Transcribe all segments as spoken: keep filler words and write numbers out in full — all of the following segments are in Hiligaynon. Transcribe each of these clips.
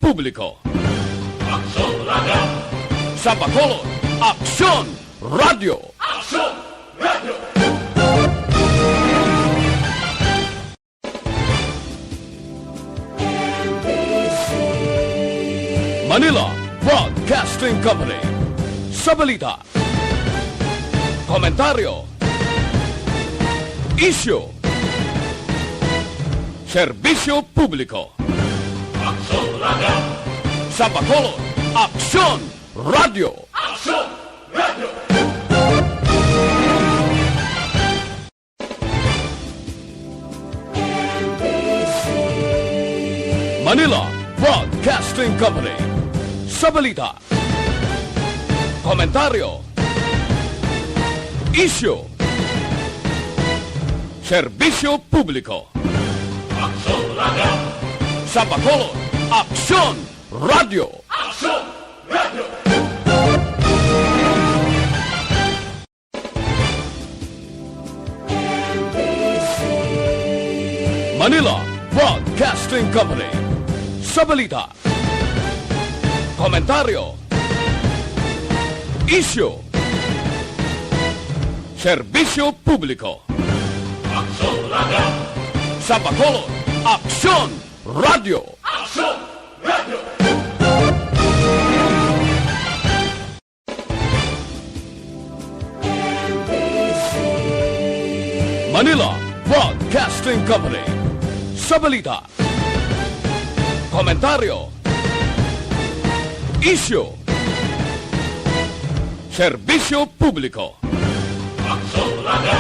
Publiko. Aksyon Radio! Sa Bacolod, Aksyon Radio! Aksyon Radio! Manila Broadcasting Company. Sa balita, komentaryo, isyu, serbisyo publiko. Aksyon Radio! Sa Bacolod, Aksyon Radio! Aksyon Radio! Manila Broadcasting Company. Sa balita, komentaryo, isyu, serbisyo publiko. Aksyon Radio! Sa Bacolod, Aksyon Radio! Aksyon Radio! Manila Broadcasting Company. Sa balita, komentaryo, isyu, serbisyo publiko. Aksyon Radio! Sa Bacolod, Aksyon Radio! Aksyon Radio! Manila Broadcasting Company. Sa balita, komentaryo, isyu, serbisyo publiko. Aksyon Radio!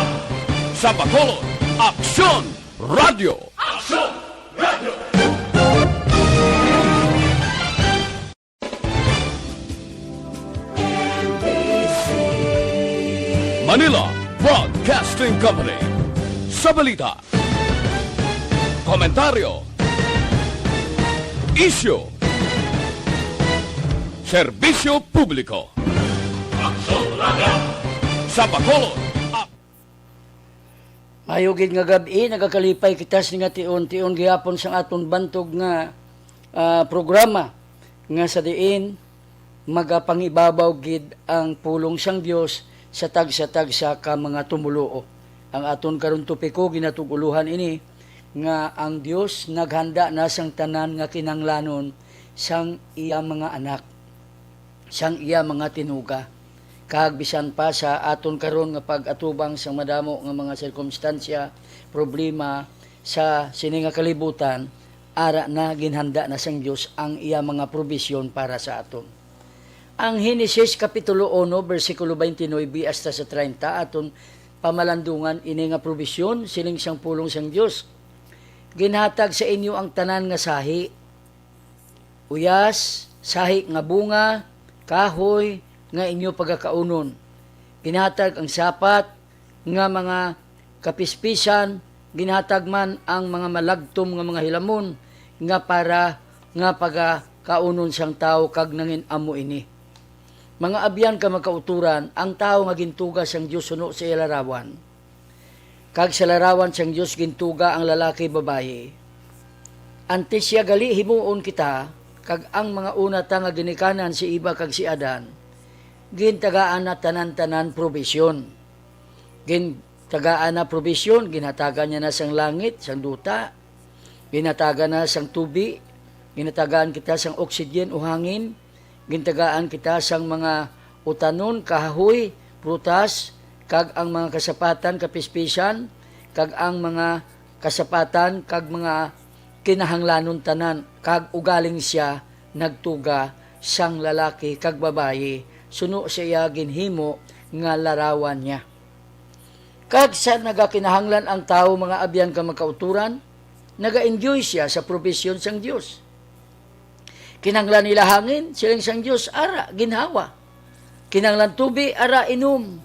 Sa Bacolod, Aksyon Radio! Aksyon Radio! Manila Broadcasting Company. Sa balita, komentaryo, isyu, serbisyo publiko. Aksyon Radio! Sa Bacolod, Ak- Mayo gid nga gab-i, nagakalipay kita sini nga tion-tion gihapon sang aton bantog nga, ah, programa, nga sa diin magapangibabaw gid ang pulong sang Dios sa tagsa-tagsa ka mga tumoluo. Ang aton karon topiko ginatug-ulohan ini, nga ang Dios naghanda na sang tanan nga kinahanglanon sang iya mga anak, sang iya mga tinuga. Kag bisan pa sa aton karon nga pag-atubang sang madamo nga mga sirkumstansya, problema sa sini nga kalibutan, ara na ginhanda na sang Dios ang iya mga probisyon para sa aton. Ang Henesis Kapitulo uno, bersikulo twenty-nine hasta sa treinta, aton pamalandungan ini nga probisyon, siling sang pulong sang Dios. Ginhatag sa inyo ang tanan nga sahi, uyas, sahi nga bunga, kahoy, nga inyo pagakaunon. Ginhatag ang sapat nga mga kapispisan, ginhatag man ang mga malagtom nga mga hilamon nga para nga pagakaunon sang tawo, kag nangin amo ini. Mga abyan ka makauturan, ang tawo nga gintuga sang Dios suno sa iya larawan, kag sa larawan sang Dios gintuga ang lalaki, babayi. Antes siya gali himuon kita, kag ang mga una ta nga ginikanan si Eva kag si Adan, gintagaan na tanan-tanan probisyon. Gintagaan na probisyon, ginhatagan niya na sang langit, sang duta, ginhatagan na sang tubi, ginhatagan kita sang oxygen o hangin, gintagaan kita sang mga utanon, kahoy, prutas, kag ang mga kasapatan, kapispisan, kag ang mga kasapatan, kag mga kinahanglanon tanan, kag ugaling siya nagtuga sang lalaki kag babayi suno sa iya ginhimo nga larawan niya. Kag sa nagakinahanglan ang tawo, mga abyan ka makauturan, naga-enjoy siya sa probisyon sang Dios. Kinanglan nila hangin, siling sang Dios, ara, ginhawa. Kinanglan tubi, ara, inom.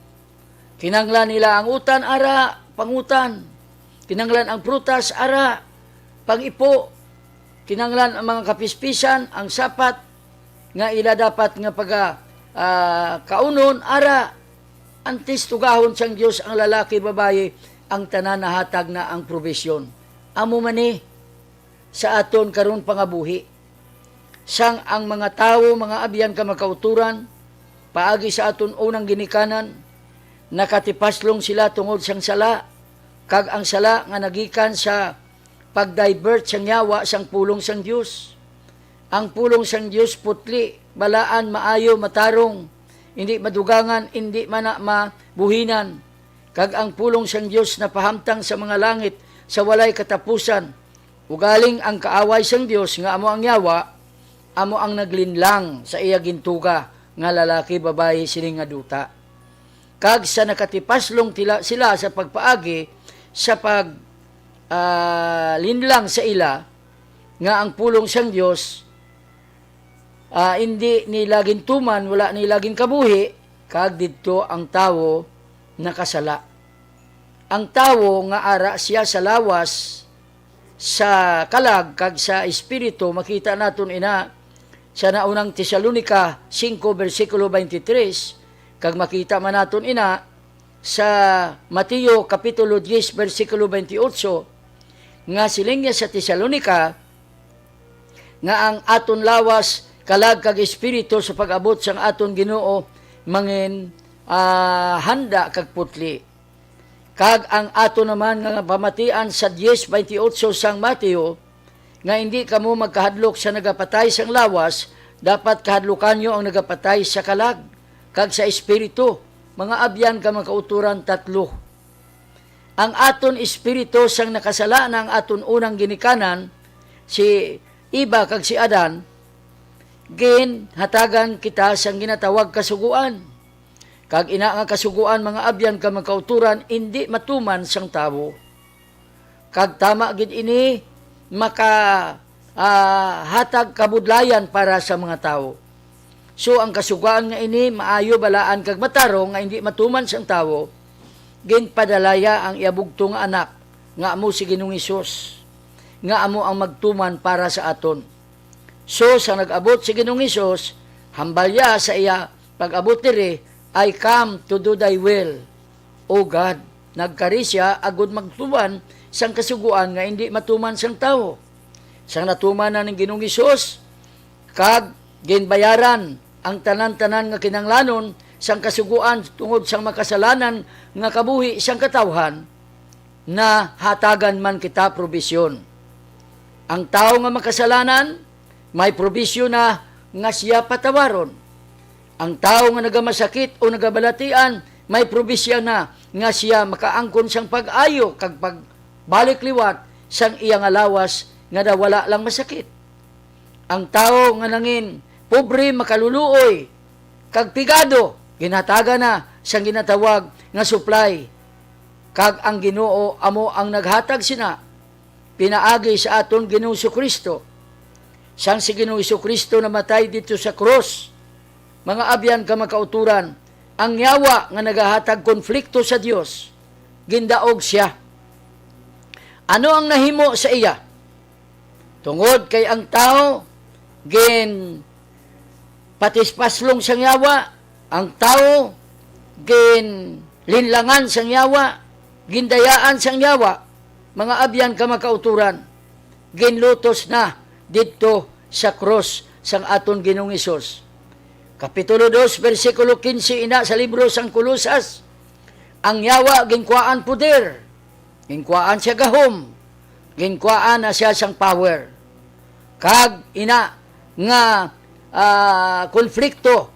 Kinanglan nila ang utan, ara, pangutan. Kinanglan ang prutas, ara, pang-ipo. Kinanglan ang mga kapispisan, ang sapat nga ila dapat nga paga, ah, kaunon, ara, antes tugahon sang Dios ang lalaki, babayi, ang tanan nahatag na ang probisyon. Amo man ni sa aton karon pangabuhi. Sang ang mga tawo, mga abyan ka makauturan, paagi sa aton unang ginikanan, nakatipaslong sila tungod sang sala, kag ang sala nga nagikan sa pag-divert sang yawa sang pulong sang Dios. Ang pulong sang Dios putli, balaan, maayo, matarong, indi madugangan, indi man na mabuhinan. Kag ang pulong sang Dios napahamtang sa mga langit sa walay katapusan. Ugaling ang kaaway sang Dios, nga amo ang yawa, amo ang naglinlang sa iya gintuga nga lalaki, babayi, sini nga duta. Kag sa nakatipaslong tila sila sa pagpaagi sa pag, ah, linlang sa ila, nga ang pulong sang Dios, ah, indi nila gintuman, wala nila ginkabuhi, kag didto ang tawo nakasala. Ang tawo nga ara siya sa lawas, sa kalag, kag sa espiritu, makita naton ina sa naunang Tesalonica singko, bersikulo twenty-three, kag makita man naton ina sa Mateo Kapitulo diyes, bersikulo twenty-eight, nga siling niya sa Tesalonica nga ang aton lawas, kalag, kag espiritu sa pag-abot sang aton Ginoo mangin, ah, handa kag putli. Kag ang aton naman nga pamatian sa diyes twenty-eight sang Mateo, nga indi kamo magkahadlok sa nagapatay sang lawas, dapat kahadlukan niyo ang nagapatay sa kalag kag sa espiritu, mga abyan ka makauturan tatlo. Ang aton espiritu sang nakasala na ang aton unang ginikanan, si Eva kag si Adan, ginhatagan kita sang ginatawag kasugoan. Kag ina nga kasugoan, mga abyan ka makauturan, indi matuman sang tawo. Kag tama gid ini maka, ah, hatag kabudlayan para sa mga tawo. So, ang kasugoan nga ini maayo, balaan, kag matarong nga indi matuman sang tawo, ginpadala iya ang iya bugtong nga Anak, nga amo si Ginoong Hesus, nga amo ang magtuman para sa aton. So, sa nag-abot si Ginoong Hesus, hambal iya sa iya pag-abot diri, "I come to do thy will, O God." Nagkari siya agud magtuman sang kasugoan nga indi matuman sang tawo. Sang natuman na ning Ginoong Hesus, kag ginbayaran ang tanan-tanan nga kinahanglanon sang kasugoan tungod sang makasalanan nga kabuhi sang katawhan, nahatagan man kita probisyon. Ang tawo nga makasalanan, may probisyon na nga siya patawaron. Ang tawo nga nagamasakit o nagabalatian, may probisyon na nga siya makaangkon sang pag-ayo kag pagbalik liwat sang iya nga lawas nga daw wala lang masakit. Ang tawo nga nangin pobre, makaluluoy, kag pigado, ginhatagan na sang ginatawag nga supply, kag ang Ginoo amo ang naghatag sina pinaagi sa aton Ginoong Jesu-Cristo. Sang si Ginoong Jesu-Cristo namatay didto sa krus, mga abyan ka makauturan, ang yawa nga nagahatag konflikto sa Dios, gindaog sia. Ano ang nahimo sa iya? Tungod kay ang tawo ginpatispaslong sang yawa, ang tawo ginlinlangan sang yawa, gindayaan sang yawa, mga abyan ka makauturan, ginlutos na didto sa krus sang aton Ginoong Hesus. Kapitulo dos, bersikulo quince ina sa libro sang Colosas, ang yawa ginkuhaan poder, ginkuhaan siya gahom, ginkuhaan na siya sang power. Kag ina nga, ah, konflikto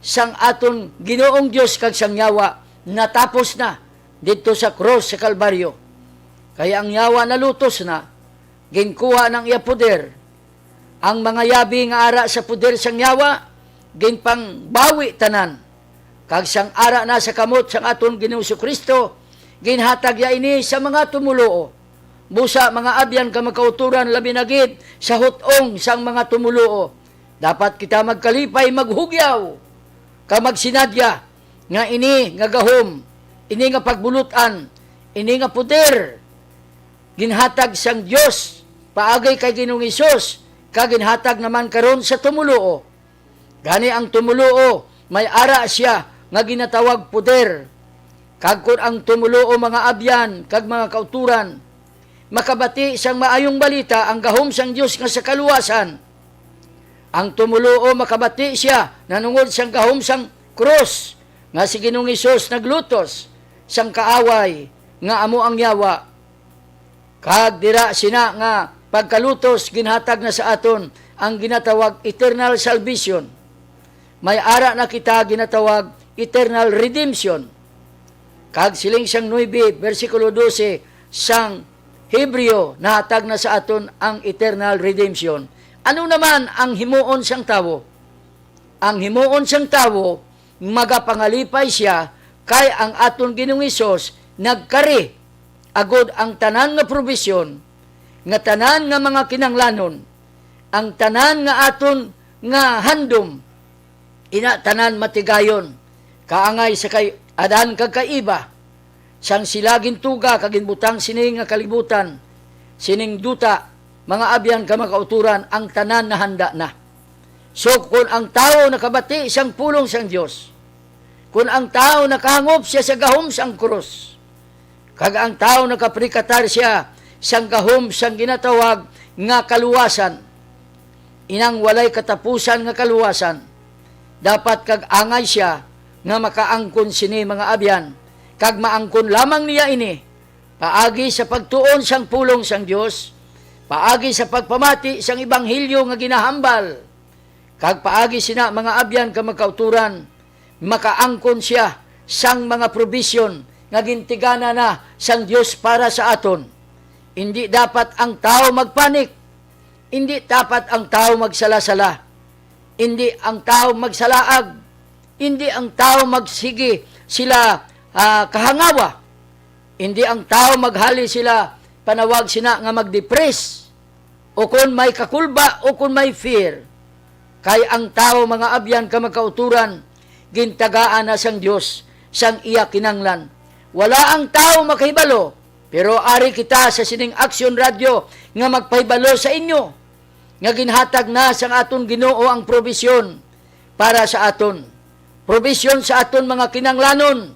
sang aton Ginoong Dios kag sang yawa natapos na didto sa krus sa Kalbaryo. Kay ang yawa nalutos na, ginkuha na ang iya poder. Ang mga yabi nga ara sa poder sang yawa, ginpangbawi tanan. Kag sang ara na sa kamot sang aton Ginoong Jesu-Cristo, ginhatag ya ini sa mga tumoluo. Busa, mga abyan ka makauturan, labi na gid sa hut-ong sang mga tumoluo, dapat kita magkalipay, maghugyaw, kag magsinadya nga ini nga gahom, ini nga pagbulut-an, ini nga poder, ginhatag sang Dios paagi kay Ginoong Hesus, kag ginhatag naman karon sa tumoluo. Gani, ang tumoluo may ara sia nga ginatawag poder. Kag kon ang tumoluo, mga abyan kag mga kauturan, makabati sang maayong balita, ang gahom sang Dios nga sa kaluwasan, Ang tumoluo makabati sia nanungod sang gahom sang krus nga si Ginoong Hesus naglutos sang kaaway nga amo ang Yawa. Kag dira sina nga pagkalutos ginhatag na sa aton ang ginatawag eternal salvation. May ara na kita ginatawag eternal redemption. Kag siling sang nuebe, bersikulo dose sang Hebreo, nahatag na sa aton ang eternal redemption. Ano naman ang himuon sang tawo? Ang himuon sang tawo, magapangalipay sia, kay ang aton Ginoong Hesus nagkari, agod ang tanan nga probisyon, nga tanan nga mga kinahanglanon, ang tanan nga aton nga handom, ina tanan matigayon, kaangay sa kay Adan kag kay Eva, sang sila gintuga kag ginbutang sini nga kalibutan, sining duta, mga abyan kag mga kauturan, ang tanan nahanda na. So, kon ang tawo nakabati sang pulong sang Dios, kon ang tawo nakahangop sia sa gahom sang krus, kag ang tawo nakaprikatar sia sang gahom sang ginatawag nga kaluwasan, inang walay katapusan nga kaluwasan, dapat kag angay sia nga makaangkon sini, mga abyan, kag maangkon lamang niya ini paagi sa pagtuon sang pulong sang Dios, paagi sa pagpamati sang ebanghelyo nga ginahambal, kag paagi sina, mga abyan kag mga kauturan, makaangkon sia sang mga probisyon nga gintigana na sang Dios para sa aton. Indi dapat ang tawo magpanik. Indi dapat ang tawo magsala-sala. Indi ang tawo magsalaag. Indi ang tawo magsigi sila, ah, kahangawa. Indi ang tawo maghali sila, panawag sina nga magdepress, o kon may kakulba, o kon may fear. Kay ang tawo, mga abyan kag mga kauturan, gintagaan na sang Dios sang iya kinanglan. Wala ang tawo makahibalo, pero ari kita sa sining Aksyon Radio nga magpahibalo sa inyo nga ginhatag na sang aton Ginoo ang probisyon para sa aton. Probisyon sa aton mga kinanglanon.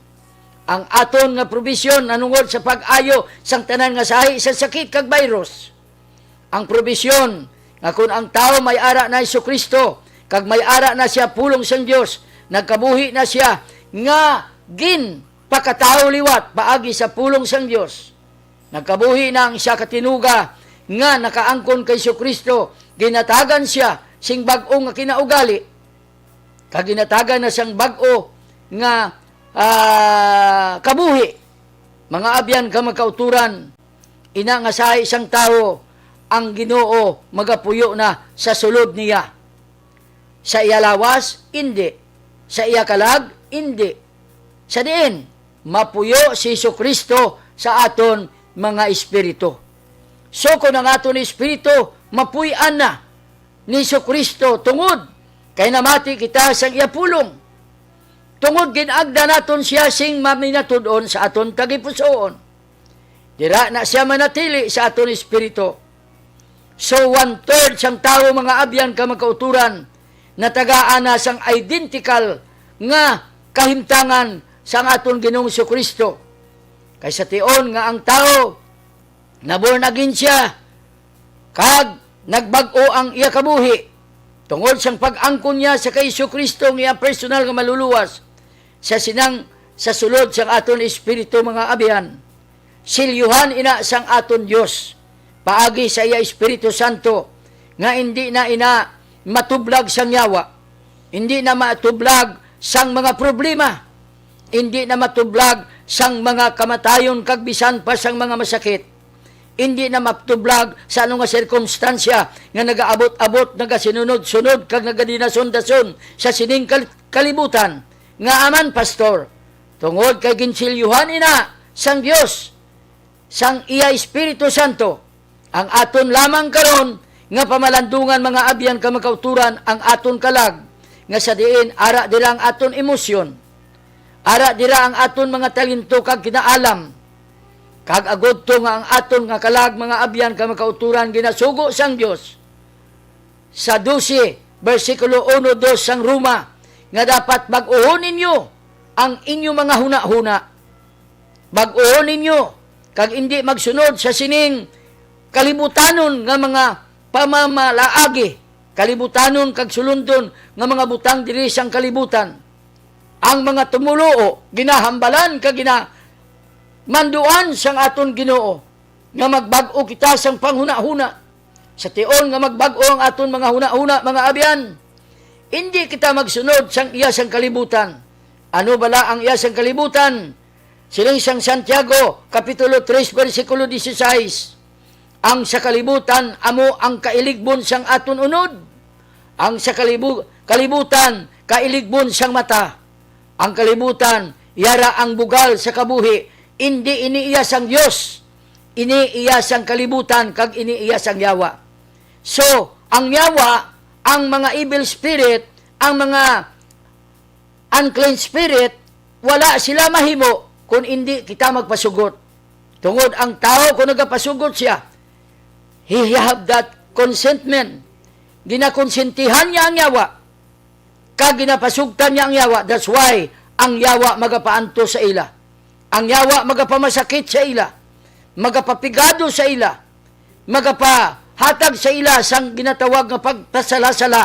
Ang aton nga probisyon nanungod sa pag-ayo sang tanan nga sahi sa sakit kag virus. Ang probisyon nga kon ang tawo may ara na Jesu-Cristo, kag may ara na sia pulong sang Dios, nagkabuhi na sia nga ginpakatawo liwat paagi sa pulong sang Dios. Nagkabuhi na ang sia ka tinuga nga nakaangkon kay Jesu-Cristo, ginatagan sia sing bag-o nga kinaugali, kag ginatagan na sang bag-o nga, ah, kabuhi. Mga abyan kag mga kauturan, ina nga sahi sang tawo, ang Ginoo magapuyo na sa sulod niya. Sa iya lawas, indi. Sa iya kalag, indi. Sa diin, mapuyo si Jesu-Cristo sa aton mga espiritu. So, kon ang aton espiritu mapuy-an na ni Jesu-Cristo, tungod kay namati kita sang iya pulong, tungod gin-agda naton sia sing maminatud-on sa aton tagipusoon, dira na sia manatili sa aton espiritu. So, one-third sang tawo, mga abyan kag mga kauturan, natagaan na sang identical nga kahimtangan sang aton Ginoong Jesu-Cristo. Kay sa tion nga ang tawo, na-born again sia, kag nagbag-o ang iya kabuhi, tungod sang pag-angkon niya sa kay Jesu-Cristo nga iya personal nga Manluluwas, sa sinang, sa sulod sang aton espiritu, mga abyan, silyuhan ina sang aton Dios paagi sa iya Espiritu Santo, nga indi na ina matublag sang yawa, indi na matublag sang mga problema, indi na matublag sang mga kamatayon kag bisan pa sang mga masakit, indi na matublag sa ano nga sirkumstansya nga nagaabot-abot, nagasinunod-sunod, kag nagadinason-dason sa sining kal-, kalibutan. Ngaa man, Pastor? Tungod kay ginsilyuhan ina sang Dios sang iya Espiritu Santo. Ang aton lamang karon nga pamalandungan, mga abyan kag mga kauturan, ang aton kalag, nga sa diin ara dira ang aton emosyon, ara dira ang aton mga talento kag kinaalam, kag agud to nga ang aton nga kalag, mga abyan kag mga kauturan, ginasugo sang Dios sa dose, bersikulo uno, dos sang Roma, nga dapat bag-ohon ninyo ang inyo mga hunahuna. Bag-ohon ninyo, kag indi magsunod sa sining kalibutanon nga mga pamamalaagi, kalibutanon kag sulundon nga mga butang diri sang kalibutan. Ang mga tumoluo ginahambalan kag ginamanduan sang aton Ginoo nga magbag-o kita sang panghunahuna. Sa tion nga magbag-o ang aton mga hunahuna, mga abyan, indi kita magsunod sang iya sang kalibutan. Ano bala ang iya sang kalibutan? Siling sang Santiago, Kapitulo tres, bersikulo dieciséis, "Ang sa kalibutan amo ang kailigbon sang aton unod. Ang sa kalibu-, kalibutan, kailigbon sang mata. Ang kalibutan, yara ang bugal sa kabuhi. Indi ini iya sang Dios. Ini iya sang kalibutan, kag ini iya sang yawa." So, ang yawa, ang mga evil spirit, ang mga unclean spirit, wala sila mahimo kung indi kita magpasugot. Tungod ang tawo, kung nagapasugot siya, he have that consentment. Ginakonsentihan niya ang yawa, kag ginapasugtan niya ang yawa. That's why ang yawa magapaantos sa ila. Ang yawa magapamasakit sa ila, magapapigado sa ila, magapahatag sa ila sang ginatawag nga pagpasala-sala,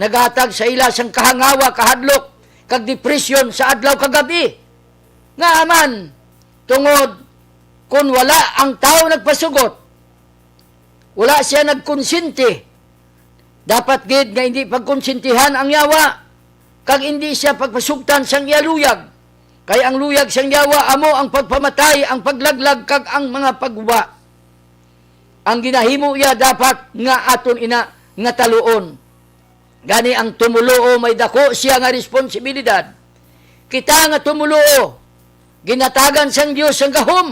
nagahatag sa ila sang kahangawa, kahadlok, kag depresyon sa adlaw kag gab-i. Ngaa man, tungod kon wala ang tawo nagpasugot, wala siya nagkonsente, dapat gid nga indi pagkonsentihan ang yawa, kag indi siya pagpasugtan sang iya luyag. Kay ang luyag sang yawa amo ang pagpamatay, ang paglaglag, kag ang mga pagguba. Ang ginahimo iya dapat nga aton ina nga taluon. Gani, ang tumoluo may dako siya nga responsibilidad. Kita nga tumoluo, ginatagan sang Dios ang gahom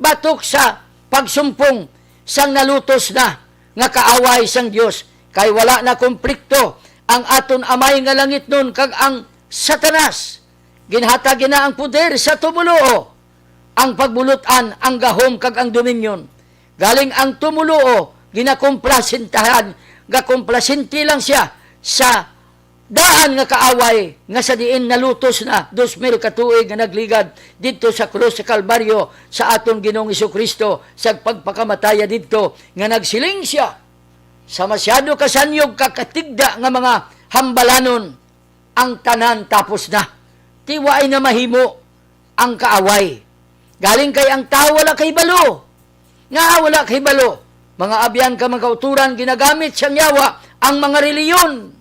batok sa pagsumpong sang nalutos na nga kaaway sang Dios, kay wala na komplikto ang aton Amay nga langitnon kag ang Satanas. Ginhatag niya ang poder sa tumoluo, ang pagbulut-an, ang gahom, kag ang dominyon. Galing ang tumoluo, ginakomplasintahan, gakomplasinti lang siya sa daan nga kaaway nga sa diin nalutos na dos mil ka tuig nga nagligad didto sa krus sa Kalbaryo sa aton Ginoong Jesu-Cristo, sa pagpakamataya didto, nga nagsiling siya, "Sa masyado ka sanyog kakatigda nga mga hambalanon, ang tanan tapos na." Ti waay na mahimo ang kaaway. Galing kay ang tawo wala kahibalo. Nga wala kahibalo? Mga abyan ka, mga kauturan, ginagamit sang yawa ang mga reliyon.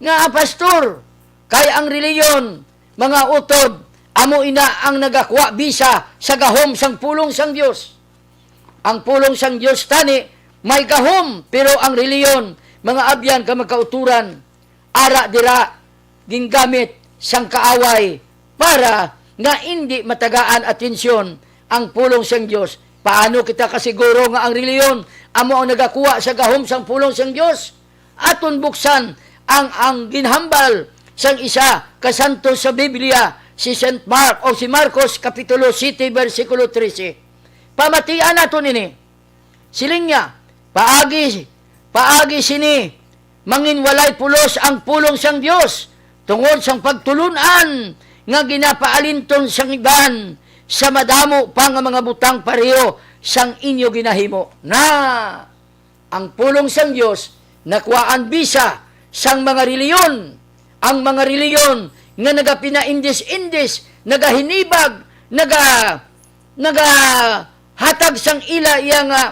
Nga, pastor, kay ang reliyon, mga utod, amo ina ang nagakuha bisa sa gahom sang pulong sang Dios. Ang pulong sang Dios tani may gahom, pero ang reliyon, mga abyan ka, mga kauturan, ara dira, gingamit sang kaaway para nga indi matagaan atensyon ang pulong sang Dios. Paano kita kasiguro nga ang reliyon amo ang nagakuha sa gahom sang pulong sang Dios? Aton buksan ang, ang ginhambal sang isa ka santo sa Biblia, si Saint Mark o si Marcos Kapitulo siete, bersikulo trese. Pamatian naton ini. Siling niya, "Paagi, paagi sini, manginwalay pulos ang pulong sang Dios tungod sang pagtulun-an nga ginapaalinton sang iban sa madamo pa nga mga butang pareho sang inyo ginahimo." Na, ang pulong sang Dios nakuhaan bisa sang mga reliyon. Ang mga reliyon nga nagapinaindis-indis, nagahinibag, naga-, nagahatag sang ila iya nga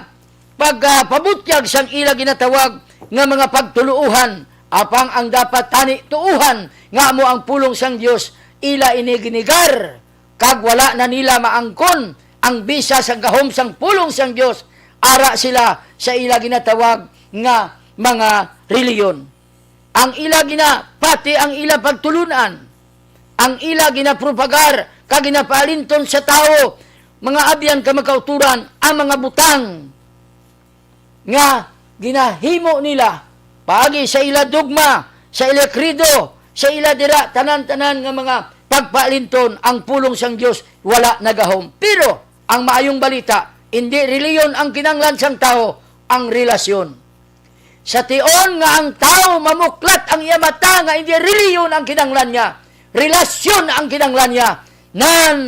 pagpabutyag sang ila ginatawag nga mga pagtuluohan, apang ang dapat tani tuohan nga amo ang pulong sang Dios, ila ini ginigar, kag wala na nila maangkon ang bisa sang gahom sang pulong sang Dios, ara sila sa ila ginatawag nga mga reliyon. Ang ila ginapati, ang ila pagtulun-an, ang ila ginapropagar kag ginapaalinton sa tawo, mga abyan ka, mga kauturan, ang mga butang nga ginahimo nila paagi sa ila dogma, sa ila credo, sa ila dira tanan-tanan nga mga pagpaalinton, ang pulong sang Dios wala nagahom. Pero ang maayong balita, indi reliyon ang kinahanglan sang tawo, ang relasyon. Sa tion nga ang tawo mamuklat ang iya mata nga indi reliyon ang kinahanglan niya, relasyon ang kinahanglan niya, nan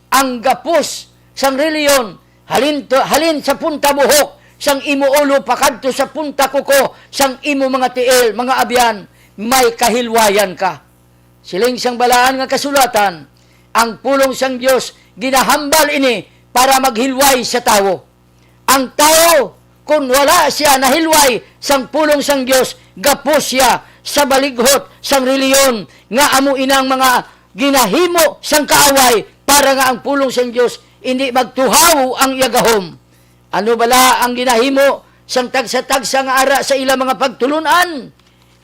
ang gapos sang reliyon, halin to, halin sa punta buhok, sang imo ulo pakadto sa punta kuko sang imo mga tiil, mga abyan, may kahilwayan ka. Siling sang Balaan nga Kasulatan, ang pulong sang Dios ginahambal ini para maghilway sa tawo. Ang tawo, kon wala sia nahilway sang pulong sang Dios, gapos sia sa balighot sang relihiyon nga amo inang mga ginahimo sang kaaway para nga ang pulong sang Dios indi magtuhaw ang iya gahom. Ano bala ang ginahimo sang tagsa-tagsa nga ara sa ila mga pagtulon-an?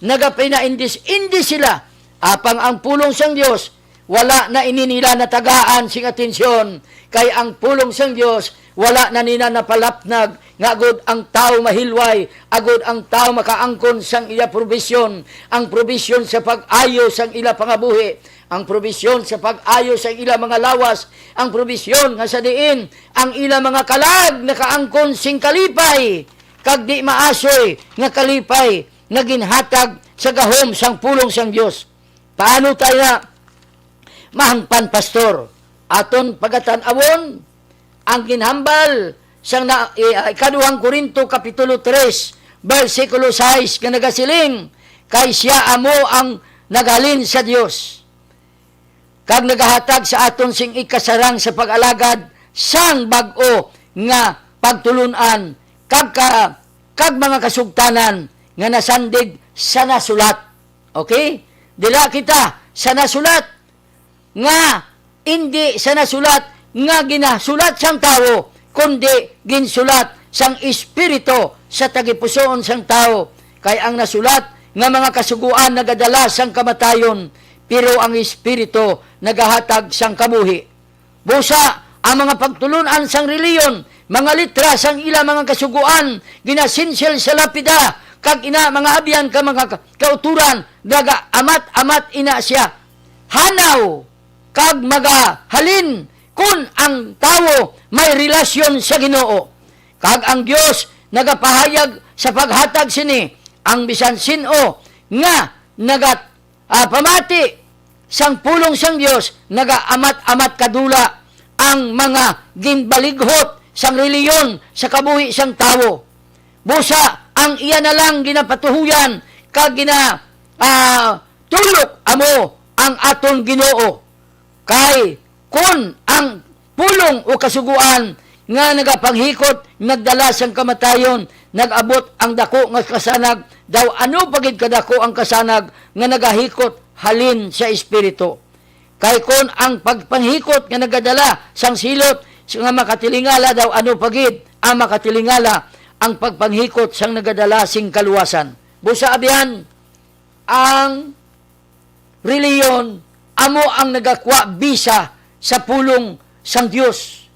Nagapinaindis-indis sila, apang ang pulong sang Dios wala na ini nila natagaan sing atensyon, kay ang pulong sang Dios wala na nila napalapnag nga agud ang tawo mahilway, agud ang tawo makaangkon sang iya probisyon, ang probisyon sa pag-ayo sang ila pangabuhi, ang probisyon sa pag-ayo sang ila mga lawas, ang probisyon nga sa diin ang ila mga kalag nakaangkon sing kalipay, kag di maasoy nga kalipay nga ginhatag sa gahom sang pulong sang Dios. Paano tayo na mahangpan, Pastor? Aton pagatan-awon ang ginhambal sang na, eh, ikaduhang Corinto Kapitulo tres, bersikulo sais, nga nagasiling, "Kay sia amo ang naghalin sa Dios, kag nagahatag sa aton sing ikasarang sa pag-alagad sang bag-o nga pagtulon-an, kag ka, kag mga kasugtanan nga nasandig sa nasulat." Okay? Dira kita sa nasulat, nga indi sa nasulat nga ginasulat sang tawo, kundi ginsulat sang Espiritu sa tagipusoon sang tawo. Kay ang nasulat nga mga kasugoan nagadala sang kamatayon, pero ang Espiritu nagahatag sang kabuhi. Busa, ang mga pagtulon-an sang relihiyon, mga litra sang ila mga kasugoan, ginasinsil sa lapida, kag ina, mga abyan, ka mga ka-, kauturan, nagaamat-amat ina sia. Hanaw kag magahalin kon ang tawo may relasyon sa Ginoo. Kag ang Dios nagapahayag sa paghatag sini, ang bisan sin-o nga nagat-, ah, pamati sang pulong sang Dios, nagaamat-amat kadula ang mga ginbalighot sang relihiyon sa kabuhi sang tawo. Busa, ang iya na lang ginapatuhuyan kag gina-, ah, tulok amo ang aton Ginoo. Kay kon ang pulong o kasugoan nga nagapanghikot nagdala sang kamatayon, nag-abot ang daku nga kasanag, daw ano pa gid kadako ang kasanag nga nagahikot halin sa Espiritu. Kay kon ang pagpanghikot nga nagadala sang silot nga makatilingala, daw ano pa gid ang makatilingala ang pagpanghikot sang nagadala sing kaluwasan. Busa, abyan, ang relihiyon amo ang nagakwa bisa sa pulong sang Dios.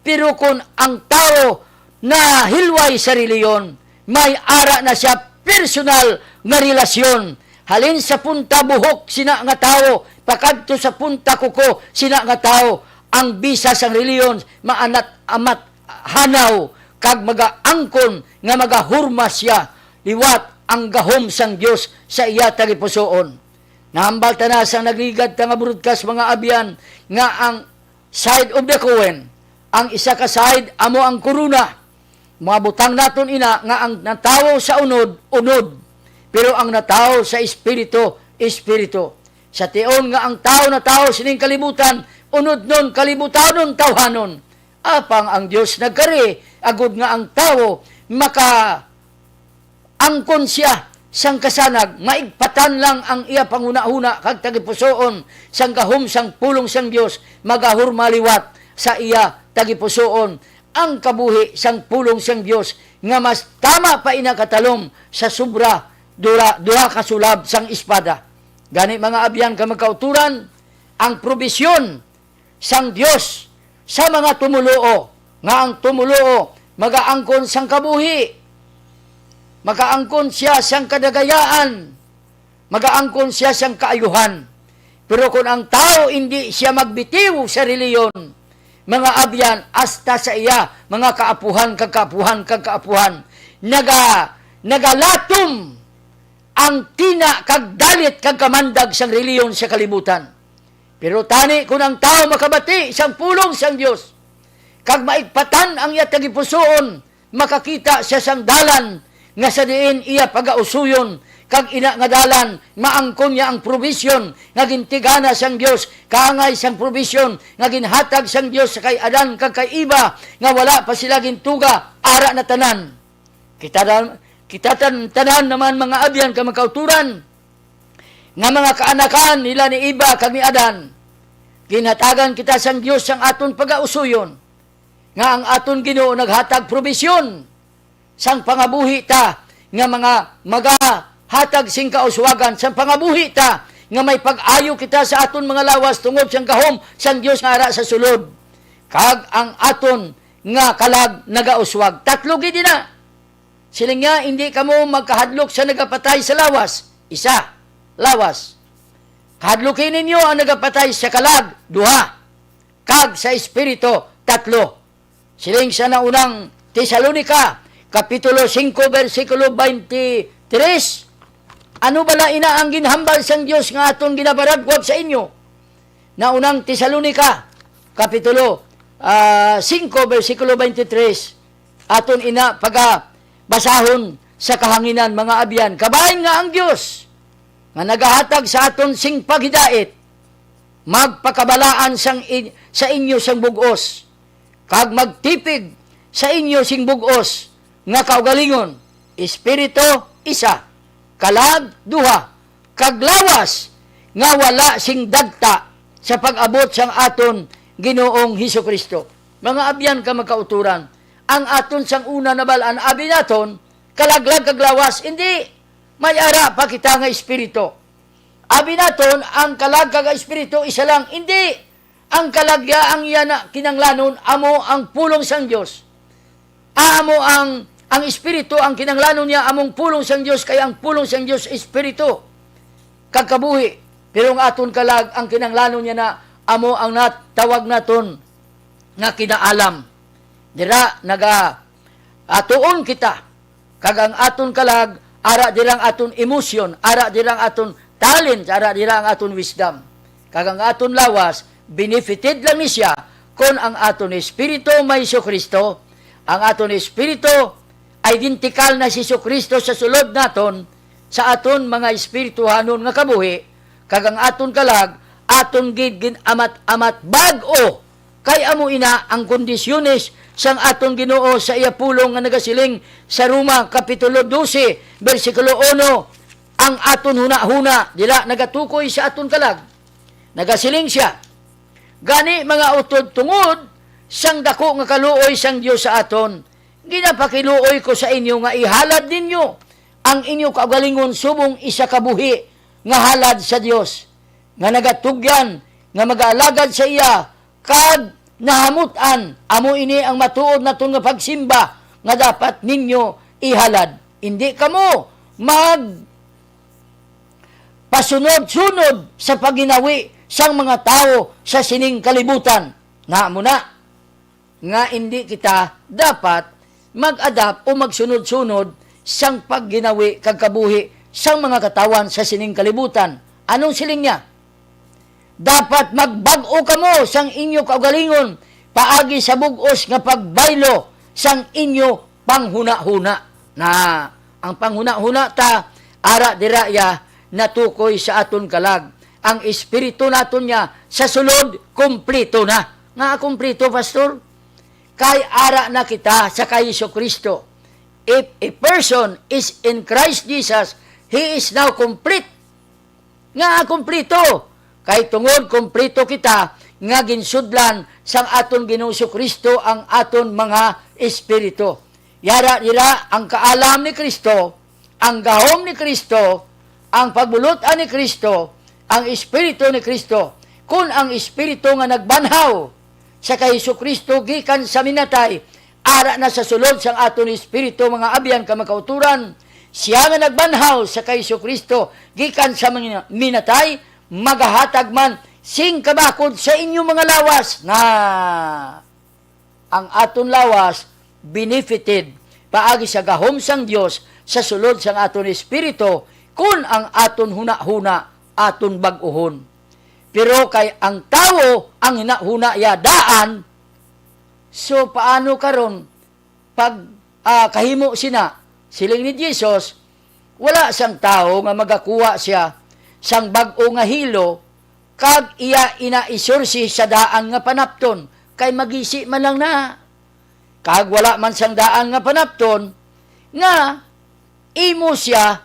Pero kon ang tawo nahilway sa relihiyon, may ara na sia personal nga relasyon. Halin sa punta buhok sina nga tawo, pakadto sa punta kuko sina nga tawo, ang bisa sang relihiyon maanat-amat hanaw kag magaangkon nga magahurma sia liwat ang gahom sang Dios sa iya tagipusoon. Nahambal ta na sang nagligad ta nga broadcast, mga abyan, nga ang side of the coin, ang isa ka side amo ang korona. Mabutang naton ina nga ang natawo sa unod, unod, pero ang natawo sa espiritu, espiritu. Sa tion nga ang tawo natawo sining kalibutan, unodnon, kalibutanon, tawhanon. Apang ang Dios nagkari agud nga ang tawo maka angkon sia sang kasanag, maigpatan lang ang iya panghunahuna kag tagipusoon sang gahom sang pulong sang Dios, magahurma liwat sa iya tagipusoon ang kabuhi sang pulong sang Dios, nga mas tama pa ina katalom sa sobra dura, duha ka sulab sang espada. Gani, mga abyan kag mga kauturan, ang probisyon sang Dios sa mga tumoluo, nga ang tumoluo magaangkon sang kabuhi, magaangkon sia sang kadagayaan, magaangkon sia sang kaayuhan. Pero kon ang tawo indi sia magbitiw sa relihiyon, mga abyan, hasta sa iya mga kaapuhan kag kaapuhan kag kaapuhan, naga-, nagalatom ang tina kag dalit kag kamandag sang relihiyon sa kalibutan. Pero tani, kon ang tawo makabati sang pulong sang Dios, kag maigpatan ang iya tagipusoon, makakita siya sang dalan nga sa diin iya pagausuyon, kag ina nga dalan maangkon niya ang probisyon nga gintigana sang Dios, kaangay sang probisyon nga ginhatag sang Dios kay Adan kag kay Eva, nga wala pa sila gintuga, ara na tanan. Kita, kita tan-, tanan naman, mga abyan kag mga kauturan, nga mga kaanakan nila ni Eva kag ni Adan. Ginhatagan kita sang Dios sang aton pagausuyon, nga ang aton Ginoo naghatag probisyon sang pangabuhi ta, nga mga magahatag sing kauswagan sang pangabuhi ta, nga may pag-ayo kita sa aton mga lawas tungod sang gahom sang Dios nga ara sa sulod. Kag ang aton nga kalag nagauswag. Tatlo gid ina. Siling niya, "Indi kamo magkahadlok sa nagapatay sa lawas." Isa, lawas. "Kahadluki ninyo ang nagapatay sa kalag." Duha. "Kag sa espiritu." Tatlo. Siling sa naunang Tesalonica, Kapitulo singko, bersikulo twenty-three, "Ano bala ina ang ginhambal sang Dios nga aton ginabaragwag sa inyo?" Naunang Tesalonica, Kapitulo, ah, singko, bersikulo twenty-three, aton ina pagabasahon sa kahanginan, mga abyan. Kabahin nga ang Dios, nga nagahatag sa aton sing paghidait, magpakabalaan sang in-, sa inyo sang bug-os, kag magtipig sa inyo sing bug-os nga kaugalingon, espiritu, isa, kalag, duha, kag lawas nga wala sing dagta sa pag-abot sang aton Ginoong Jesu-Cristo. Mga abyan kag mga kauturan, ang aton sang una nabal-an, abi naton, kalaglag kag lawas, indi. May ara pa kita nga espiritu. Abi naton, ang kalag kag espiritu isa lang, indi. Ang kalag ya ang iya na kinahanglanon amo ang pulong sang Dios. Amo ang, ang espiritu ang kinahanglanon niya, among pulong sang Dios, kay ang pulong sang Dios espiritu kag kabuhi. Pero ang aton kalag, ang kinahanglanon niya na amo ang natawag naton nga kinaalam. Dira naga-, atuon kita, kag ang aton kalag, ara dira ang aton emosyon, ara dira ang aton talent, ara dira ang aton wisdom. Kag ang aton lawas, benefited lang ni siya kon ang aton espiritu may Jesu-Cristo, ang aton espiritu identikal na si Jesu-Cristo sa sulod naton, sa aton mga espirituhanon nga kabuhi, kag ang aton kalag, aton gid gin-amat-amat bag-o. Kay amo ina ang kondisyones sang aton Ginoo sa iya pulong nga nagasiling sa Roma Kapitulo dose, bersikulo uno, ang aton hunahuna dira nagatukoy sa aton kalag. Nagasiling sia, "Gani, mga utod, tungod sang daku nga kaluoy sang Dios sa aton, ginapakiluoy ko sa inyo nga ihalad ninyo ang inyo kaugalingon subong isa ka buhi nga halad sa Dios, nga nagatugyan nga magaalagad sa iya, kag nahamut-an. Amo ini ang matuod naton nga pagsimba nga dapat ninyo ihalad. Indi kamo mag pasunod-sunod sa pagginawi sang mga tawo sa sining kalibutan." Na amo na nga indi kita dapat mag-adapt o magsunod-sunod sang pagginawi kag kabuhi sang mga katawhan sa sining kalibutan. Anong siling niya? "Dapat magbag-o kamo sang inyo kaugalingon paagi sa bug-os nga pagbaylo sang inyo panghunahuna." Na, ang panghunahuna ta, ara dira iya natukoy sa aton kalag. Ang espiritu naton niya sa sulod, kompleto na. Nga kompleto, Pastor? Kay ara na kita sa kay Jesu-Cristo. If a person is in Christ Jesus, he is now complete. Nga kompleto? Kay tungod kompleto kita nga ginsudlan sang aton Ginoong Jesu-Cristo ang aton mga espiritu. Yara dira ang kaalam ni Cristo, ang gahom ni Cristo, ang pagbulut-an ni Cristo, ang Espiritu ni Cristo. Kun ang Espiritu nga nagbanhaw sa kay Jesu-Cristo gikan sa minatay, ara na sa sulod sang aton espiritu, mga abyan kag mga kauturan, sia nga nagbanhaw sa kay Jesu-Cristo gikan sa mga minatay, magahatag man sing kabakod sa inyo mga lawas. Na ang aton lawas benefited paagi sa gahom sang Dios sa sulod sang aton espiritu, kun ang aton hunahuna aton bag-ohon. Pero kay ang tawo ang hinahuna iya daan, so paano karon pag ah, kahimo sina. Siling ni Jesus, wala sang tawo nga magakuha sia sang bag-o nga hilo kag iya ina isursi sa daan nga panapton, kay magisi man lang na. Kag wala man sang daan nga panapton nga imo sia,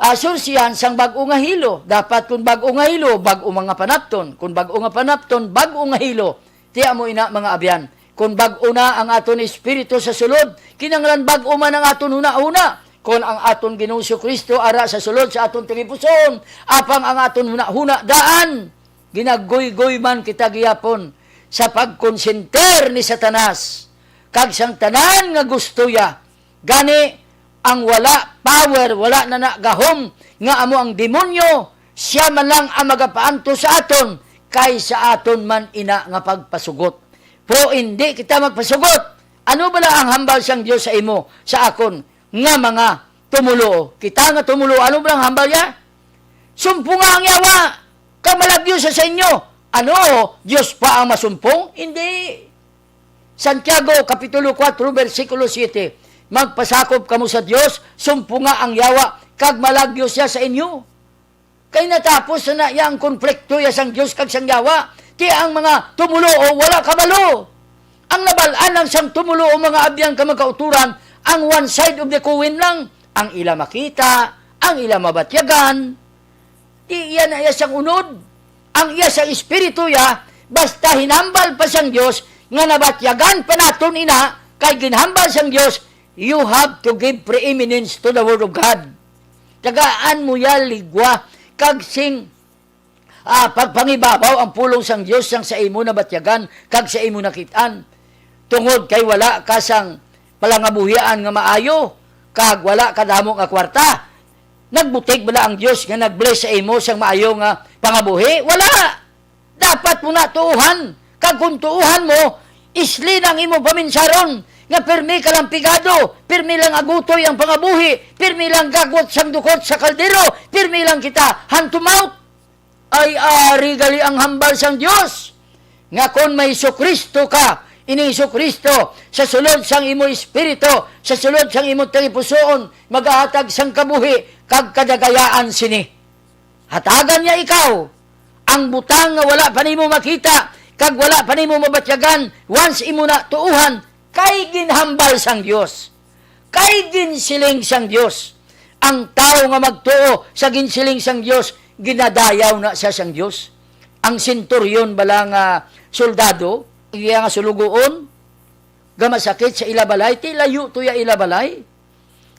ah, sursihan sang bag-o nga hilo. Dapat kon bag-o nga hilo, bag-o mga panapton. Kon bag-o nga panapton, bag-o nga hilo. Ti amo ina, mga abyan, kon bag-o na ang aton espiritu sa sulod, kinahanglan bag-o man ang aton hunahuna. Kon ang aton Ginoong Jesu-Cristo ara sa sulod sa aton tagipusoon, apang ang aton hunahuna daan ginaguygoy man kita gihapon sa pagkonsentir ni Satanas kag sang tanan nga gusto iya. Gani, ang wala power, wala na na gahom nga amo ang demonyo, sia man lang ang magapaantos sa aton kaysa aton man ina nga pagpasugot. Pero indi kita magpasugot. Ano bala ang hambal sang Dios sa imo, sa akon, nga mga tumoluo? Kita nga tumoluo, ano bala ang hambal niya? Sumponga ang yawa, kag malagyo siya sa inyo. Ano, Dios pa ang masumpong? Hindi. Santiago, Kapitulo kuwatro, bersikulo siyete, "Magpasakop kamo sa Dios, sumponga ang yawa, kag malagyo siya sa inyo." Kay natapos na iya ang konflikto iya sang Dios kag sang yawa, ti ang mga tumoluo wala kabalo. Ang nabal-an lang sang tumoluo, mga abyan kag mga kauturan, ang one side of the coin lang, ang ila makita, ang ila mabatyagan. Di iya na iya sang unod. Ang iya sang espiritu iya, basta hinambal pa sang Dios nga nabatyagan pa naton ina, kay ginhambal sang Dios, "You have to give preeminence to the word of God." Tagaan mo ya ligwa kag sing, ah, pagpangibabaw ang pulong sang Dios sang sa imo nabatyagan kag sa imo nakit-an. Tungod kay wala ka sang palangabuhian nga maayo, kag wala ka damo nga kwarta, nagbutig bala ang Dios nga nag-bless sa imo sang maayo nga pangabuhi? Wala! Dapat mo na tuohan, kag kung tuohan mo, isli na ang imo paminsaron, nga pirmi ka lang pigado, pirmi lang agutoy ang pangabuhi, pirmi lang gagwat sang dukot sa kaldero, pirmi lang kita hand to mouth. Ay, ari gali ang hambal sang Dios, nga kon may Jesu-Cristo ka, ini Jesu-Cristo, sa sulod sang imo espiritu, sa sulod sang imo tagipusoon, magahatag sang kabuhi kag kadagayaan sini. Hatagan niya ikaw ang butang nga wala pa nimo makita kag wala pa nimo mabatyagan once imo na tuohan, kay ginhambal sang Dios, kay ginsiling sang Dios. Ang tawo nga magtuo sa ginsiling sang Dios, ginadayaw na siya sang Dios. Ang senturyon bala nga soldado, iya nga sulugoon, gamasakit sa ila balay, ti layo to ya ila balay.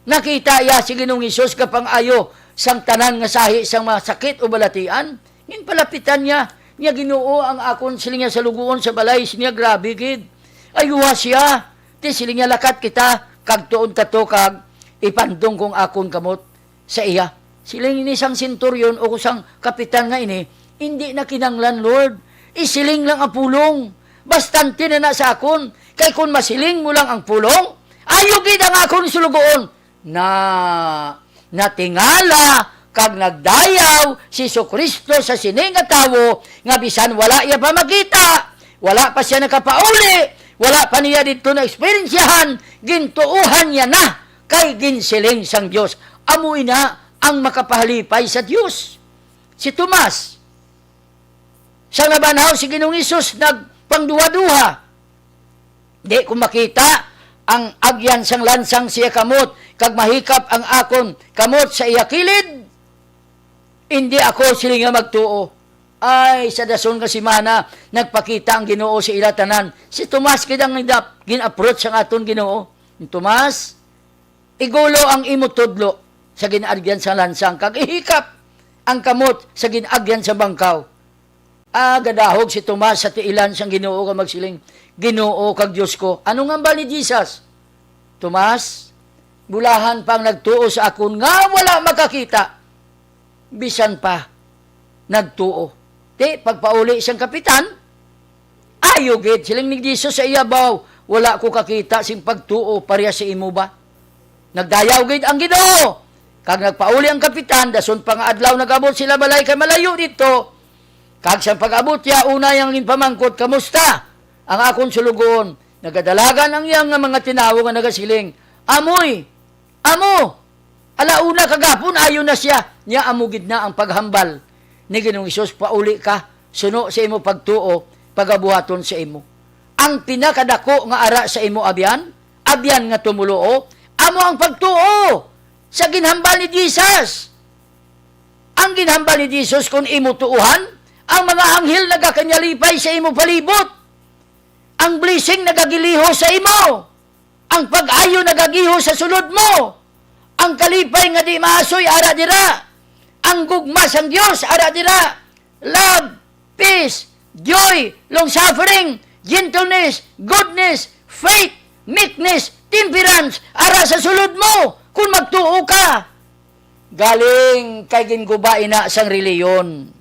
Nakita iya si Ginoong Hesus nga pang-ayo sang tanan nga sahi sang mga sakit o balatian. Ginpalapitan niya, niya, "Ginoo, ang akon," siling niya, "salugoon sa balay." Siya, "Grabe gid. Ayuha siya." Ti siling niya, "Lakat kita, kag tuon kato, kag ipandong kong akon kamot sa iya." Siling ni sang senturyon o sang kapitan nga ini, "Indi na kinahanglan, Lord. Isiling lang ang pulong. Bastante na na sa akon. Kay kon masiling mo lang ang pulong, ayo gid ang akon sulugoon." Na, natingala kag nagdayaw si Jesu-Cristo sa sini nga tawo nga bisan wala iya pa makita, wala pa siya nakapauli, wala pa niya didto na-eksperyensyahan, gintuohan niya na kay ginsiling sang Dios. Amo ina ang makapahalipay sa Dios. Si Tomas, sang nabanhaw si Ginoong Hesus, nagpangduha-duha. Di ko makita ang agyan sang lansang sa iya kamot, kag mahikap ang akon kamot sa iya kilid, indi ako sila nga magtuo. Ay, sa dason nga simana, nagpakita ang Ginoo sa ila tanan. Si Tomas gid ang gin-, gin-approach sang aton Ginoo. Tomas, igulo ang imo tudlo sa gin-agyan sang lansang, kag ihikap ang kamot sa gin-agyan sa bangkaw. Ah, gadahog si Tomas sa tiilan sang Ginoo kag magsiling, "Ginoo kag Dios ko." Ano nga hambal ni Jesus? "Tomas, bulahan pa ang nagtuo sa akon nga wala makakita, bisan pa nagtuo." Ti, pagpauli sang kapitan, ayo gid, siling ni Jesus sa iya, "Baw, wala ko kakita sing pagtuo pareha sa imo ba?" Nagdayaw gid ang Ginoo, kag nagpauli ang kapitan, dason pa nga adlaw nag-abot sila balay kay malayo didto. Kag sang pag-abot niya, una yang ginpamangkot, "Kamusta ang akon sulugoon?" Nagadalagan ang iya nga mga tinawo nga nagasiling, "Amoy, amo, alauna kagapon ayo na sia." Nya amo gid na ang paghambal ni Ginoong Hesus, "Pauli ka, suno sa imo pagtuo, pagabuhaton sa imo." Ang pinakadako nga ara sa imo abyan, abyan nga tumoluo, amo ang pagtuo sa ginhambal ni Jesus. Ang ginhambal ni Jesus, kung imo tuohan, ang mga anghel nagakanyalipay sa imo palibot. Ang blessing nagagiliho sa imo. Ang pag-ayo nagagiho sa sulod mo. Ang kalipay nga di maasoy ara dira. Ang gugma sang Dios ara dira. Love, peace, joy, long-suffering, gentleness, goodness, faith, meekness, temperance, ara sa sulod mo, kung magtuo ka. Galing kay ginguba ina sang reliyon.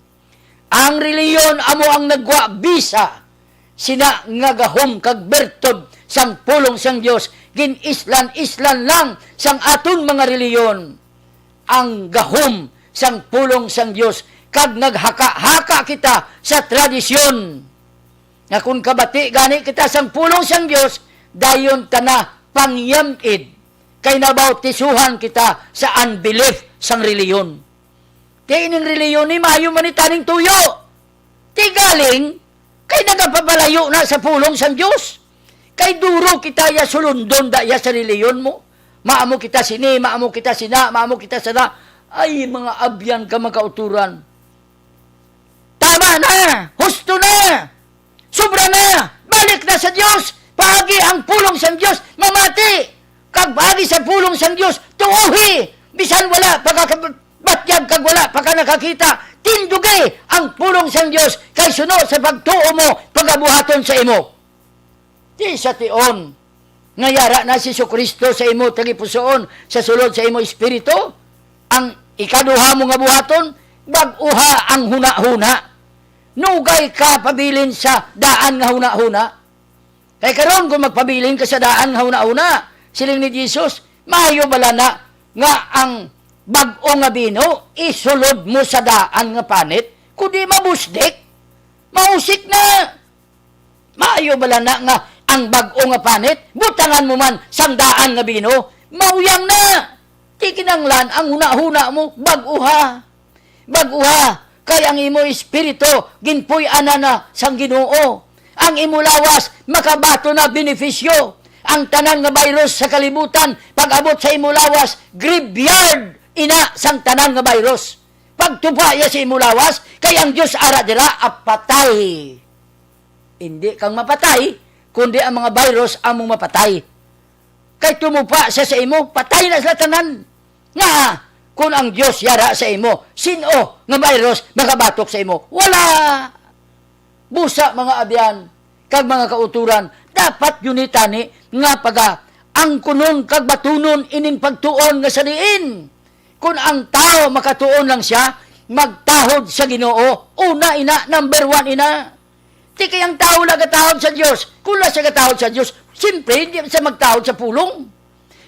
Ang reliyon amo ang nagwa bisa sina nga gahom kag bertod sang pulong sang Dios, gin-islan-islan lang sang aton mga reliyon ang gahom sang pulong sang Dios, kag naghaka-haka kita sa tradisyon. Nga kon kabati gani kita sang pulong sang Dios, dayon ta na pangyam-id, kay nabautisuhan kita sa unbelief sang reliyon. Ti ining reliyon ni maayo man ni taning tuyo. Ti galing, kay nagapapalayo na sa pulong sang Dios. Kay duro kita ya sulundon da ya sa reliyon mo. Maamo kita sini, maamo kita sina, maamo kita sana. Ay, mga abyan ka, mga kauturan. Tama na! Husto na! Sobra na! Balik na sa Dios! Paagi ang pulong sang Dios, mamati! Kag paagi sa pulong sang Dios, tuohi! Bisan wala pa ka kab-, batyag kag wala pa ka nakakita, tindugi ang pulong sang Dios, kay suno sa pagtuo mo, pagabuhaton sa imo. Ti sa tion nga yara na si Jesu-Cristo sa imo tagipusoon, sa sulod sa imo espiritu, ang ikaduha mo nga buhaton, bag-uha ang hunahuna. Nugay ka pabilin sa daan nga hunahuna. Kay karon, kung magpabilin ka sa daan nga hunahuna, siling ni Jesus, maayo bala na nga ang bag-o nga bino isulod mo sa daan nga panit, kundi mabusdik, mausik na. Maayo bala na nga ang bag-o nga panit, butangan mo man sang daan nga bino, mauyang na. Ti kinahanglan ang hunahuna mo, bag-uha. Bag-uha, kay ang imo espiritu ginpuy-an na, na sang Ginoo. Ang imo lawas makabaton na benepisyo. Ang tanan nga virus sa kalibutan, pag-abot sa imo lawas, graveyard ina sang tanan nga virus. Pagtupa iya sa imo lawas, kay ang Dios ara dira, apatay. Indi kang mapatay, kundi ang mga virus among mapatay. Kay tumupa siya sa imo, patay na sila tanan. Nga, kung ang Dios yara sa imo, sin-o nga virus makabatok sa imo? Wala! Busa, mga abyan, kag mga kauturan, dapat yun ni tani nga paga-, angkunon kag batunon ining pagtuon nga sa diin. Kung ang tawo makatuon lang siya, magtahod sa Ginoo, una ina, number one ina. Ti kay ang tawo la gatahod sa Dios. Kung la siya gatahod sa Dios, siyempre, hindi siya magtahod sa pulong.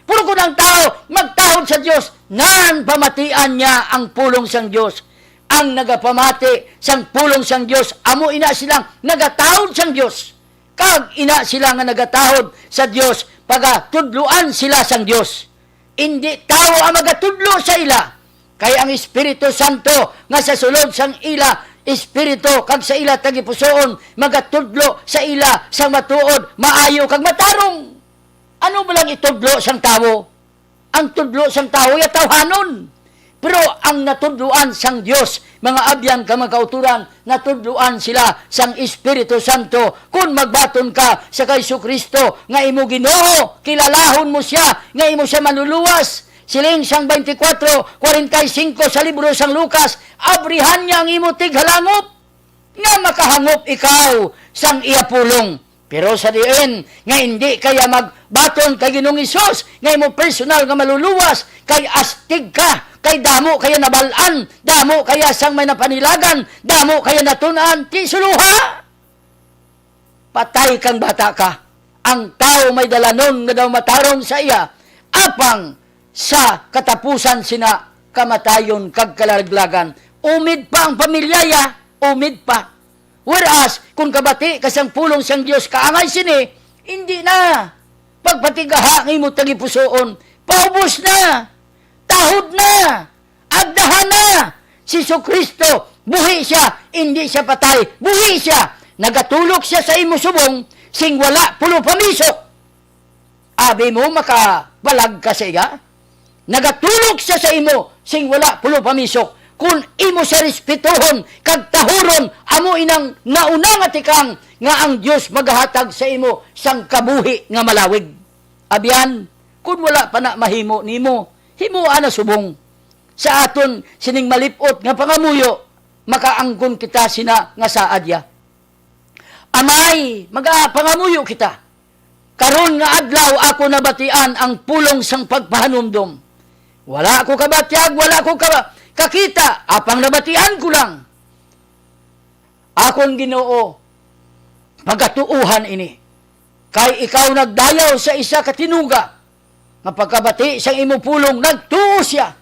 Pero kung ang tawo magtahod sa Dios, nan pamatian niya ang pulong sang Dios. Ang nagapamati sang pulong sang Dios, amo ina silang nagatahod sang Dios. Kag ina sila nga nagatahod sa Dios, pagatudloan sila sang Dios. Indi tawo ang magatudlo sa ila, kay ang Espiritu Santo nga sa sulod sang ila espiritu kag sa ila tagipusoon magatudlo sa ila sang matuod, maayo kag matarong. Ano ba lang itudlo sang tawo? Ang tudlo sang tawo ya tawhanon. Pero ang natudloan sang Dios, mga abyan kag mga kauturan, natudloan sila sang Espiritu Santo. Kon magbaton ka sa kay Jesu-Cristo nga imo Ginoo, kilalahon mo sia nga imo sia manluluwas. Siling sang twenty-four forty-five sa libro sang Lucas, "Abrihan niya ang imo tighalangop, nga makahangop ikaw sang iya pulong." Pero sa diin nga indi kaya magbaton kay Ginoong Hesus nga imo personal nga maluluwas, kay astig ka, kay damo kaya nabal-an, damo kaya sang may napanilagan, damo kaya natun-an, ti suluha! Patay kang bata ka. Ang tawo may dalanon nga daw matarong sa iya, apang sa katapusan sina kamatayon kag kalaglagan. Umid pa ang pamilya ya, umid pa. Whereas, kung kabati ka sang pulong sang Dios kaangay sini, Hindi na. Pagpatigaha ang imo tagipusoon. Paubos na. Tahod na. Agdahan na. Si Jesu-Cristo, buhi siya. Hindi siya patay. Buhi siya. Nagatulok siya sa imo subong, sing wala pulo pamisok. Abi mo, makabalag ka sa iya? Nagatulok siya sa imo sing wala pulo pamisok. Kun imo siya respetuhon kag tahuron, amo inang nauna nga tikang nga ang Dios magahatag sa imo sang kabuhi nga malawig. Abyan, kun wala pa na mahimo nimo, himoa na subong. Sa aton sining malip-ot nga pangamuyo, makaangkon kita sina nga saad ya. Amay, magapangamuyo kita. Karon nga adlaw ako nabatian ang pulong sang pagpahanumdom. Wala ko kabatyag, wala ko ka-, kakita, apang nabatian ko lang. Akon Ginoo, pagatuohan ini, kay ikaw nagdayaw sa isa ka tinuga nga pagkabati sang imo pulong nagtuo sia.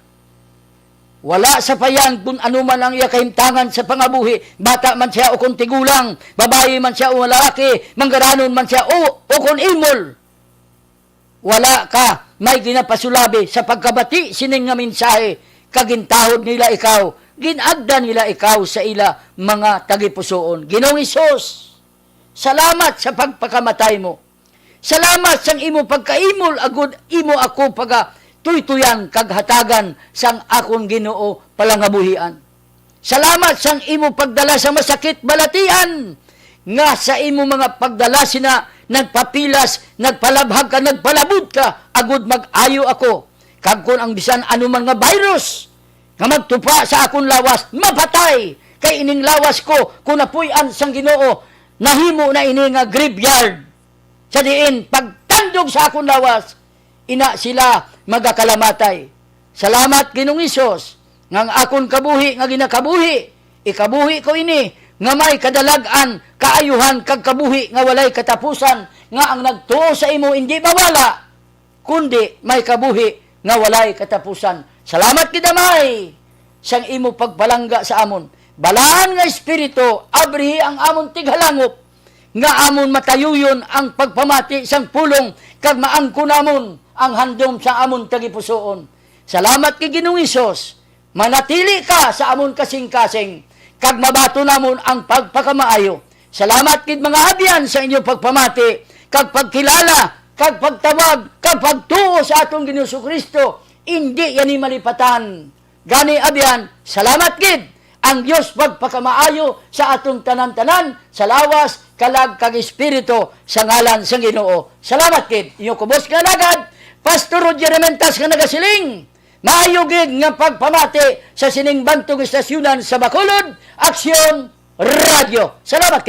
Wala sa payan kun ano man ang iya kahimtangan sa pangabuhi, bata man sia ukon tigulang, babayi man sia o lalaki, manggaranon man sia o ukon imol. Wala ka may ginapasulabi sa pagkabati sining nga mensahe, kag gintahod nila ikaw, ginagda nila ikaw sa ila mga tagipusoon. Ginoong Hesus, salamat sa pagpakamatay mo. Salamat sang imo pagkaimol, agud imo ako pagatuytuyan kag hatagan sang akon Ginoo palangabuhian. Salamat sang imo pagdala sa masakit balatian, nga sa imo mga pagdala sina nagpapilas, nagpalabhag ka, nagpalabot ka, agud mag-ayo ako. Kag kon ang bisan ano man nga virus nga magtupa sa akon lawas, mapatay, kay ining lawas ko, kon napuy-an sang Ginoo, nahimo na ini nga graveyard. Sa diin pagtandog sa akon lawas, ina sila magakalamatay. Salamat, Ginoong Hesus, nga ang akon kabuhi nga ginakabuhi, ikabuhi ko ini nga may kadalag-an, kaayuhan, kag kabuhi nga walay katapusan, nga ang nagtuo sa imo indi mawala, kundi may kabuhi nga walay katapusan. Salamat gid, Amay, sang imo pagpalangga sa amon. Balaan nga Espiritu, abrihi ang amon tighalangop, nga amon matayuyon ang pagpamati sang pulong, kag maangkon namon ang handom sa amon tagipusoon. Salamat kay Ginoong Hesus, manatili ka sa amon kasing-kasing, kag mabaton namon ang pagpakamaayo. Salamat gid, mga abyan, sa inyo pagpamati, kag pagkilala, kag pagtawag, kag pagtuo sa aton Ginoong Jesu-Cristo. Indi yani malipatan. Gani, abyan, salamat gid. Ang Dios magpakamaayo sa aton tanan-tanan, sa lawas, kalag, kag espiritu, sa ngalan sang Ginoo. Salamat gid. Inyo kubos nga alagad, Pastor Roger Rementas nga nagasiling, maayo gid nga pagpamati sa sining bantog estasyunan sa Bacolod, Aksyon Radio. Salamat gid.